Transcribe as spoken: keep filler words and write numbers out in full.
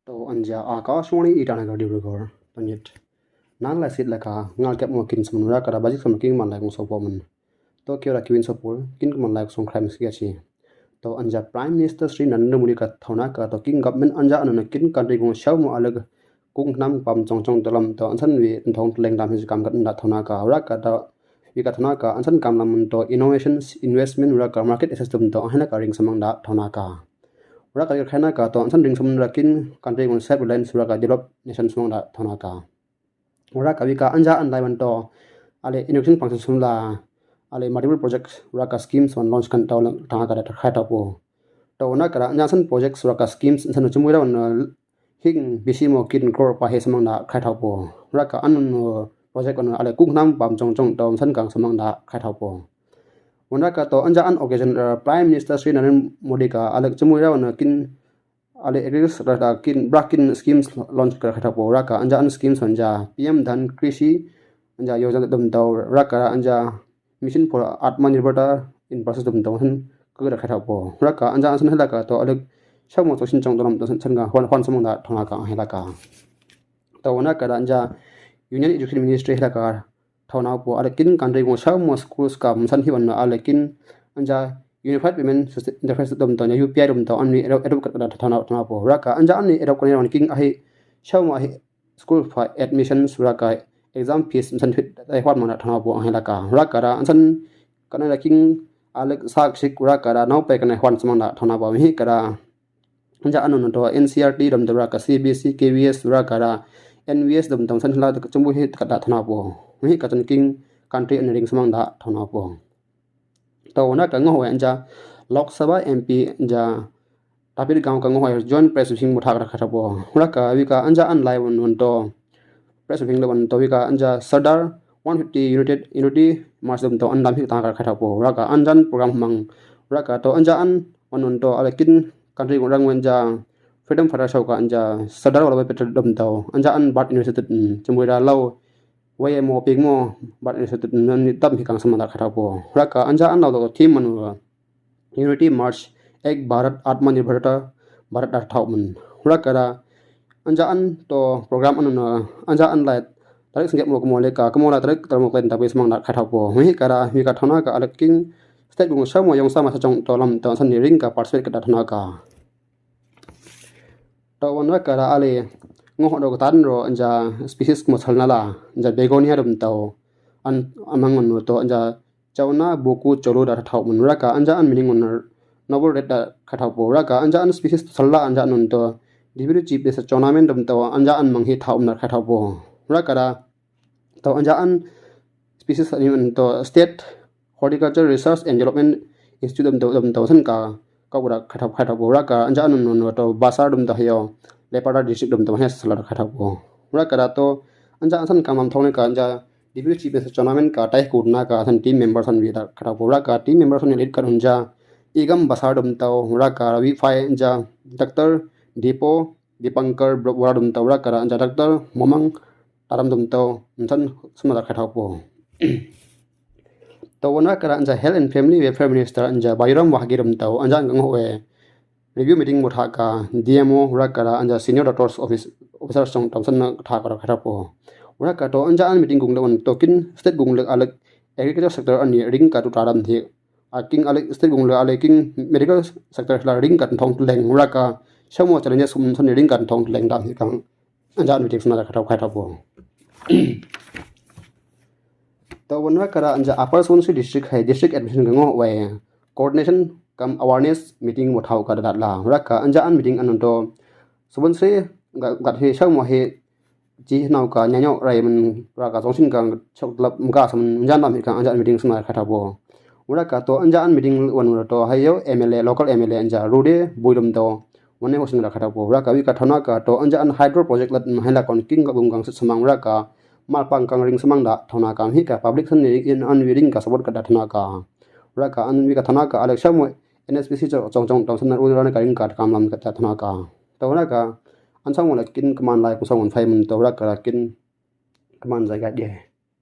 To anja Akashvani Itanagar Dibrugarh, to nyet. Nan lai sit laka ngal kep mo kin samun ra kara bajik sama kin man lai kong sopo man. To kio ra kiwin sopul kin man lai kong song crime sia chi. To anja Prime Minister Shri Narendra Modi ka thauna ka to kin government anja anu na kin country kong shau mo alag kung nam pam chong chong to lam to ansan wi thong leng dam hi kam ka da thauna ka ra ka da wi ka thauna ka ansan kam lam to innovation investment ra ka market access tum to ahina ka ring samang da thauna ka. Ra ka wi ka khaina ka to ansan ring samang ra kin country kong self reliance ra ka develop nation samang da thauna ka. Ra ka wi ka anja an lai wan to ale innovation function sum la ale multiple projects ra ka schemes wan launch kan to thauna ka da khai thapo. To na ka ra anja san projects ra ka schemes san chumui ra wan hing bisi mo kin crore pa he samang da khai thapo. Ra ka an project wan ale kung nam pam chong chong to san kang samang da khai thapo. Wan ra ka to anja an occasion ra Prime Minister Shri Narendra Modi ka ale chumui ra wan kin ale agriculture ra kin brak kin schemes launch ka khai thapo ra ka anja an schemes wan ja P M Dhan Krishi anja yojana dum to ra ka anja Mission for Atmanirbharta in process dum to san ka ra khai thapo. Ra ka anja an san hela ka to ale shamo to sin chong to lam to san ka hwan hwan samang da thauna ka hela ka. To wan ra ka da anja Union Education Ministry hela ka thauna po ale kin country kong shau mo schools ka msan hi wan ale kin anja Unified Payment System Interface dum to anja U P I dum to an ni edo edo ka da thauna thauna po ra ka anja an ni edo ka ni wan kin ahi shau mo ahi school fa admissions ra ka exam fees msan fit ai hwan mo na thauna po ahi la ka ra ka ra ansan ka na kin ale sak sik ra ka ra nau pe ka na hwan samang da thauna po mi ka ra anja anu no to N C E R T dum to ra ka C B S E, K V S ra ka ra N V S dum to san la chumbu hi ka da thauna po mi ka chan king country an ring samang da thauna po. To na ka ngo wa anja Lok Sabha M P anja David Gaon ka ngo wa joint press briefing mo tha ka kha po ra ka wi ka anja an lai wan to press briefing la wan to wi ka anja Sardar one fifty United Unity March dum to an dam hi ta ka kha po ra ka anjan program mang ra ka to anja an wan to ale kin country kong rang wan ja Freedom Fighter show ka anja Sardar Vallabhbhai Patel dum to anja an Bharat University chumui ra lau waya mo pik mo Bharat University ni dam hi kang samang da kha po ra ka anja an lau to theme man Unity March Ek Bharat Atmanirbharta Bharat da thau man ra ka ra anja an to program an na anja an lai tarik singek mo kamo le ka kamo la tarik tarik mo klen da samang da kha po mi ka ra mi ka thauna ka ale king state kong shau mo yong sama sa chong to lam to san ni ring ka participate ka da thauna ka. To wan ra ka ra ale ngo ho do ka tan ro anja species mo salna la anja begonia dum to an amang no to anja chauna buku cholu da thau man ra ka anja an meaning on noble red da kha thau po ra ka anja an species salna anja non to Deputy Chief Minister Chowna Mein dum to anja an mang hi thau man kha thau po ra ka ra to anja an species ani to State Horticulture Research and Development Institute dum to dum to san ka ka ura kha thau kha thau po ra ka anja an no to Basar dum to hio Leparda district dum to hia sala kha thau po ra ka ra to anja an san ka mam thong ka anja Deputy Chief Minister Chowna Mein ka tai ku na ka san team member san wi da kha thau po ra ka team member san lead ka dum ja Igam Basar dum to ra ka wi fai ja Doctor Dipo Dipankar Bro-, Bora dum to ra ka ra anja Doctor Momang Taram dum to san suma da kha thau po. To wan ra ka ra anja Health and Family Welfare Minister anja Bairam Wahgi dum to anja an ka ngo we review meeting mo tha ka D M O ra ka ra anja Senior Doctors Office Officer song tam san na tha ka ra kha thau po. Ra ka to anja an meeting kong da wan to kin state kong le alek agriculture sector ani ring ka tu ta dam thi a king ale state kong le ale king medical sector la ring ka thong leng ra ka shamo challenges sum san ring ka thong leng dam hi kang anja an meeting sum na ka thau kha thau po. To wan ra ka ra anja Upper Subansiri District hai District Administration ka ngo wai coordination cum awareness meeting mo thau ka da la ra ka anja an meeting an to Subansiri ga ga hi shamo hi chi nau ka ñaño rai man ra ka song sin ka chok lap mga sam jan dam hi ka anja an meeting sum na kha thau po. Ra ka to anja an meeting wan to hai yo M L A local M L A anja Rude Bui dum to wan ne ho sin ra kha thau po ra ka wi ka thauna ka to anja an hydro project lat hai la kon king ka bum kang samang ra ka mal pang kang ring samang da thauna ka hi ka public san ni in an wi ring ka support ka da thauna ka ra ka an wi ka thauna ka alek shamo N S P C chong chong chong tam san na un ra ka ring ka kam lam ka da thauna ka to ra ka an sang wan la kin kaman lai ku sang wan fai man to ra ka ra kin kaman zai ka de.